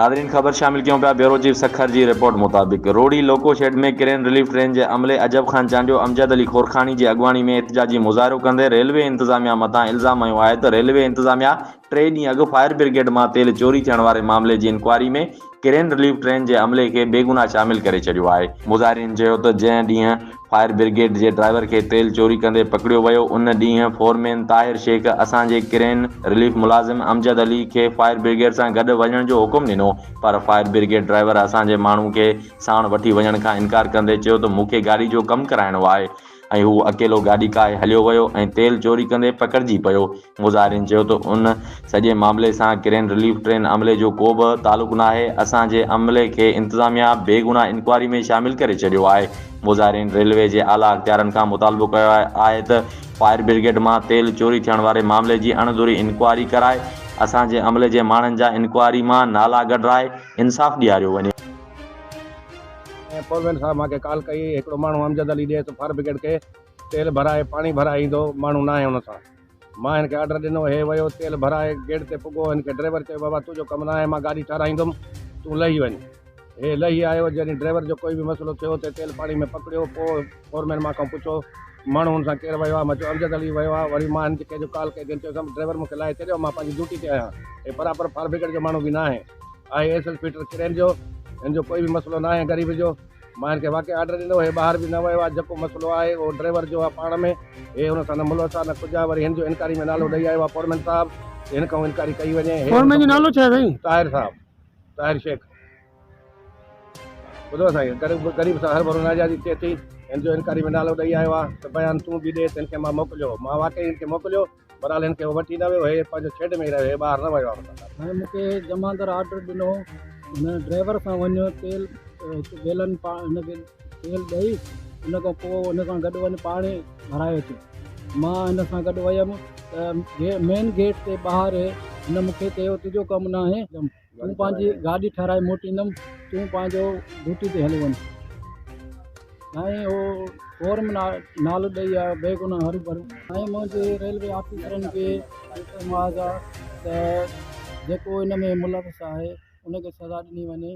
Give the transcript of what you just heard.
ناظرين خبر شامل ڪيون پيا بيورو چيف سکر جي رپورٽ مطابق Rohri loco shed ۾ crane relief train جي عملي عجب خان چانڊيو امجد علي خورخاڻي جي اڳواڻي ۾ احتجاجي مظاهرو ڪندي ريلوي انتظاميا مٿان الزام هنيو آهي ته ريلوي انتظاميا ٽي ڏينهن اڳ فائر برگيڊ مان تيل چوري ٿيڻ واري معاملي جي انڪوائري ۾ ڪرين رليف ٽرين جي عملي کي بيگناهه شامل ڪري ڇڏيو آهي. مظاهرين چيو ته جنهن ڏينهن فائر برگيڊ جي ڊرائيور کي تيل چوري ڪندي پڪڙيو ويو ان ڏينهن فورمين طاهر شيخ اسان جي ڪرين رليف ملازم امجد علي کي فائر برگيڊ سان گڏ وڃڻ جو حڪم ڏنو پر فائر برگيڊ ڊرائيور اسان جي ماڻهو کي ساڻ وٺي وڃڻ کان انڪار ڪندي چيو ته مون کي گاڏي جو ڪم ڪرائڻو آهي ۽ هو اڪيلو گاڏي ڪاهي هليو ويو ۽ تيل چوري ڪندي پڪڙجي پيو. مظاهرين چيو ته ان سڄي معاملي سان ڪرين رليف ٽرين عملي جو ڪو به تعلق ناهي، اسان جي عملي کي انتظاميا بيگناهه انڪوائري ۾ شامل ڪري ڇڏيو آهي. مظاهرين ريلوي جي اعليٰ اختيارن کان مطالبو ڪيو آهي ته فائر برگيڊ مان تيل چوري ٿيڻ واري معاملي جي اڻ ڌري انڪوائري ڪرائي اسان جي عملي جي ماڻهن جا انڪوائري مان نالا ڪڍرائي انصاف ڏياريو وڃي. ۽ فورمين صاحب مان کي ڪال ڪئي هڪڙو ماڻهو امجد علي ڏئي ٿو فائر برگيڊ کي تيل ڀرائي پاڻي ڀرائي ايندو ماڻهو ناهي ان سان مان هن کي آرڊر ڏنو هي ويو تيل ڀرائي گيٽ تي پڳو هن کي ڊرائيور چيو بابا تنهنجو ڪم ناهي مان گاڏي ٺهرائيندم تون لهي وڃ هي لهي آيو جڏهن ڊرائيور جو ڪوئي به مسئلو ٿيو ته تيل پاڻي ۾ پڪڙيو پوء فورمين مان کان پڇيو ماڻهو هن سان ڪير ويو آهي مان چيو امجد علي ويو آهي وري مان هن کي جو ڪال ڪئي تنهن چيو ڊرائيور مون کي لاهي ڇڏيو مان پنهنجي ڊيوٽي تي آهيان هي برابر فائر برگيڊ جو ماڻهو به ناهي آهي ايس ايس فيٽر ڪرين جو هن جو ڪوئي به مسئلو ناهي غريب جو مان هن کي واقعي آرڊر ڏنو هي ٻاهر به نه ويو آهي جيڪو مسئلو آهي اهو ڊرائيور جو آهي پاڻ ۾ هي هن سان نه ملوث آهي نه ڪجهه آهي وري هن جو انڪوائري ۾ نالو ڏئي آيو آهي فورمين صاحب هن کان انڪوائري ڪئي وڃي هي فورمين جو نالو ڇا آهي سائين؟ طاهر صاحب طاهر شيخ ٻڌو سائين غريب غريب سان هرڀرو ناجائزي ٿئي ٿي هن جو انڪوائري ۾ نالو ڏئي آيو آهي ته بيان تون به ڏي ته هن کي مان موڪليو مان واقعي هن کي موڪليو بهرحال هن کي هو وٺي نه ويو، هي پنهنجو شيڊ ۾ ئي رهيو، هي ٻاهر نه ويو آهي. سائين مون کي جماندر آرڊر ڏنو هن ڊرائيور سان وڃ تيل هڪ گيلن هن کي تيل ڏئي ان کان پوء ان سان گڏ وڃ پاڻي ڀرائي اچ مان هن سان گڏ ويم ته مين گيٽ تي ٻاهر هن مون کي چيو تنهنجو ڪم ناهي تون پنهنجي گاڏي ٺهرائي موٽيندم تون پنهنجو ڊيوٽي تي هليو وڃ سائين هو فورم نالو ڏئي آيو بيگناهه هروڀرو سائين منهنجي ريلوي آفيسرن کي التماس آ ته جيڪو ان ۾ ملوث آهي ان کي سزا ڏني وڃي.